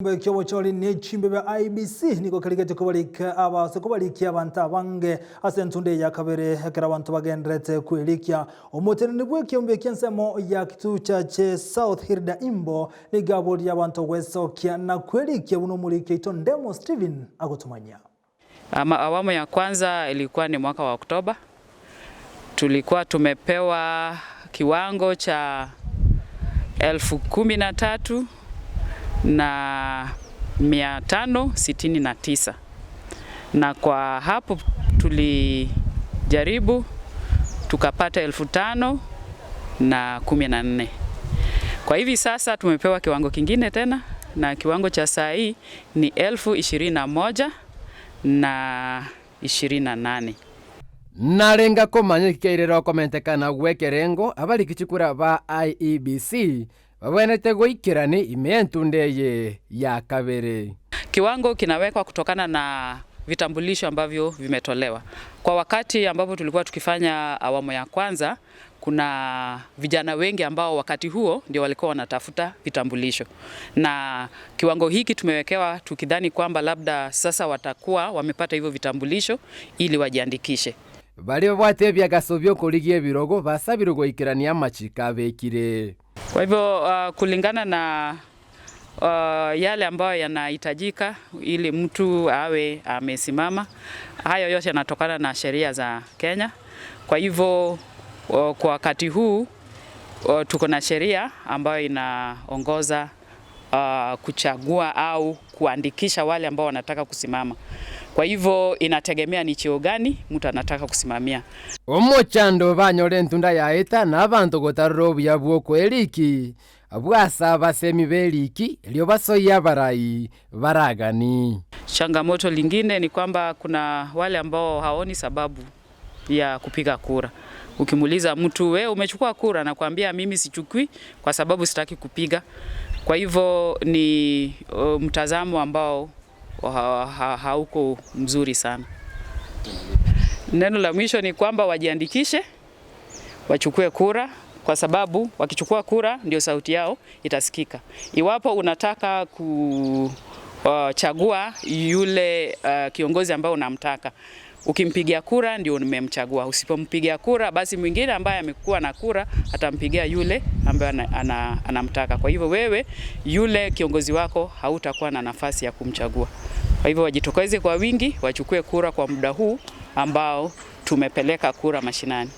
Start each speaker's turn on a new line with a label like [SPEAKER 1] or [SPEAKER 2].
[SPEAKER 1] Ekiobochori ne chimbe bia IEBC nigo kerigete kobarika abase kobarikia abanto abange ase entunde ya kabere ekero abanto bagenderete kwerikia. Omoteneni bw'ekiombe ki'ensemo ya Kitutu Chache South Hilda Imbo nigo aboria abanto gwesokia na kwerikia buna omoriki oito Ndemo Stephen agotomanyia.
[SPEAKER 2] Ama awamu ya kwanza ilikuwa ni mwaka wa Oktoba, tulikuwa tumepewa kiwango cha 13,569 na kwa hapo tulijaribu tukapata 5,014. Kwa hivi sasa tumepewa kiwango kingine tena na kiwango cha saa hii ni 21,028.
[SPEAKER 3] Narenga komanya kikairera okomentekana gwekerengo abariki chikura ba IEBC babwenerete goikerani ime entunde eye ya kabere.
[SPEAKER 2] Kiwango kinawekwa kutokana na vitambulisho ambavyo vimetolewa. Kwa wakati ambapo tulikuwa tukifanya awamu ya kwanza, kuna vijana wengi ambao wakati huo ndio walikuwa wanatafuta vitambulisho, na kiwango hiki tumewekewa tukidhani kwamba labda sasa watakuwa wamepata hivyo vitambulisho ili wajiandikishe.
[SPEAKER 3] Baria babwate ebiagaso biokorigia ebirogo basabirwe goikerania amachiko abekire.
[SPEAKER 2] Kwa hivyo kulingana na yale ambayo yanahitajika ili mtu awe amesimama, hayo yote yanatokana na sheria za Kenya. Kwa hivyo kwa wakati huu tuko na sheria ambayo inaongoza kuchagua au kuandikisha wale ambao wanataka kusimama. Kwa hivyo inategemea ni cheo gani mtu anataka kusimamia.
[SPEAKER 3] Omochando banyore entunda yaeta na abanto gotarora obuya bwokwa eriki bwasa abasemi beriki erio basoyia abarai baragani.
[SPEAKER 2] Changamoto lingine ni kwamba kuna wale ambao haoni sababu ya kupiga kura. Ukimuuliza mtu we umechukua kura, nakwambia mimi sichukui kwa sababu sitaki kupiga. Kwa hivyo ni mtazamo ambao hauko mzuri sana. Neno la mwisho ni kwamba wajiandikishe, wachukue kura, kwa sababu wakichukua kura ndio sauti yao itasikika. Iwapo unataka kuchagua yule kiongozi ambao unamtaka, ukimpigia kura ndio umemchagua. Usipompigia kura, basi mwingine ambaye amekuwa na kura atampigia yule ambaye anamtaka. Kwa hivyo wewe yule kiongozi wako hautakuwa na nafasi ya kumchagua. Kwa hivyo wajitokeze kwa wingi, wachukue kura kwa muda huu ambao tumepeleka kura mashinani.